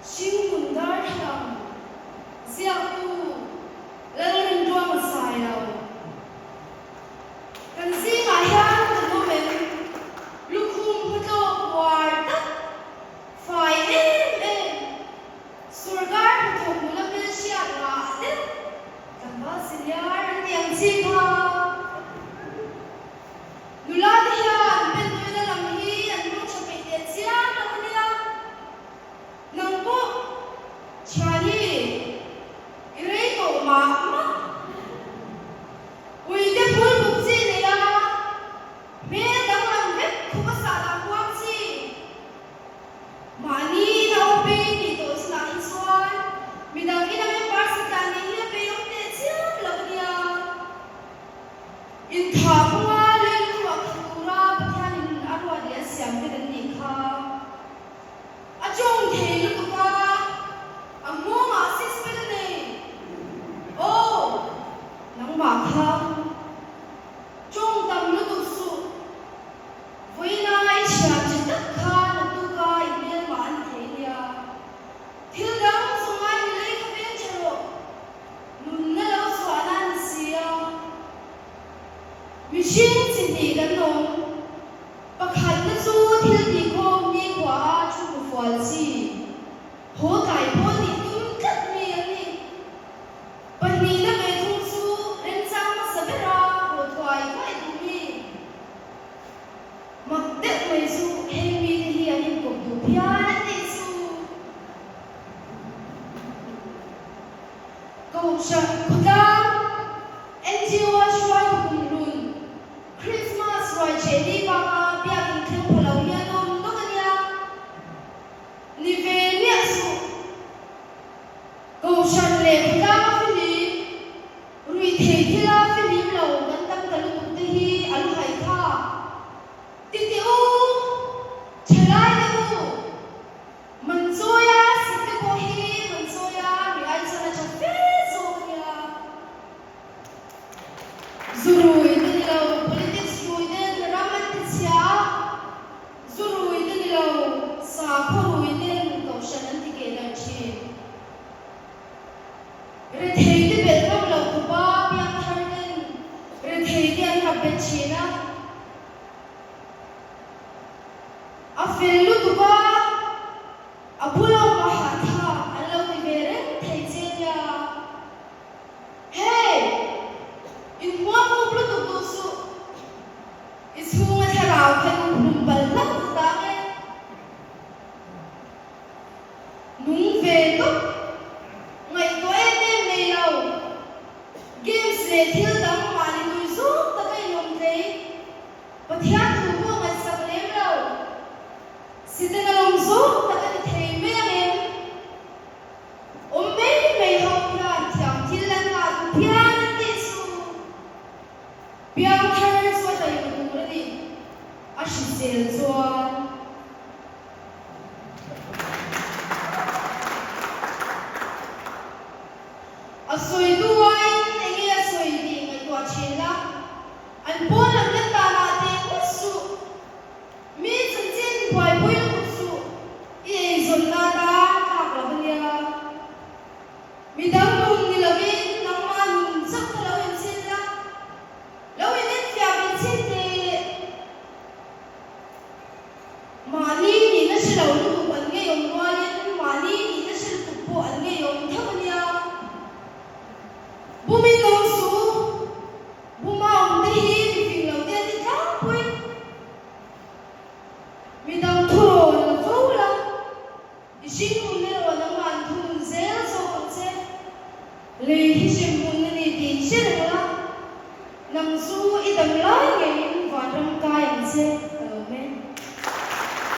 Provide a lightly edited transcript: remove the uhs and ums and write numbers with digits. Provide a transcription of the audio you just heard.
Hringnun darthlang ziaktu Lalrinduang Sailo. Kan zingah hian kan awm em? Lukhum hmatlawk uar tak, fai em em, sorkar hnathawk nula hmelhriat ngah deuh tlangval senior an ti ang chi kha. Nula te hian pentawina lam hi an hmang tha peih teh chiam lo a nia. Nang pawh thiani i rei tawh mah mah. Uite phul buk chi nei a, hmel danglam vek khawp a sah dah huam chi. Mahni ina OP tih tawh chinah hi chuan midang ina member satliah nih hi a peih awm teh chiam lo a nia. Inthah kawnga leilung ruah khat tura Pathianin a ruat leh a siam te kan nih kha. A tawng thei lutuk a, a nghawngah six pack a nei. Aw, nangmah kha tawng tam lutuk suh. Vawiina i thian tha tak kha naktuka i hmelmah a ni thei nia. Thil dang zawng ai ni lei kha veng tha rawh. Nunna lo chhuahna a ni si a. Mihring chi hnih kan awm. Pakhatna chu thil tihkhawm nikhua a thu hmufual chi, haw tlai pawl nih tum tlat mi an ni. Pahnihna ve thung chu remchang hmasa bera haw thuai thuai duh mi. Mak deuh mai chu heng mite hi an inkawp duh phian an tih chu. Kohhran khawtlang NGO a hruaitu kumhlun Krismas ruai cheh ni baka biakin thleng pha lo hi an awm nawk a nia. Ni ve miah suh. Kohhran leh khawtlang a fihlim, ruih thei thila fihlim lo kan tam ta lutuk te hi a lu haih kha. Ti teh u, thalai te u, Manchawia sikte pawh hi Manchawia ruih ai chuan a tha fe zawk a nia. Zu rui te ni lo, politics rui ten ram an ti chhia a, zu rui te ni lo, sakhaw rui ten kohhran an ti keh darh thin. Rethei te belh ngam lo khawpa piangthar ten rethei te an rap bet thin a. A fel lutuk a, a bula awm a hahthlak an lo ti ve reng thei che nia. Hey! In hmuam up lutuk duh suh. I chhunga thlarau kha in hum pal hlauh ta ang e. Nung ve tawp. Ngaihtuah em em nei lo. Games leh thil dang mahni tui zawng taka in awm thei. Pathian thu pawh ngaihsak lem lo. Setana lawm zawng tak a ni thei mai ang em? Awm mai mai ho hian thiam thil an ngah duh phian an tih chu piangthar chu a taima tur a ni, a hrisel chuan. A sawi.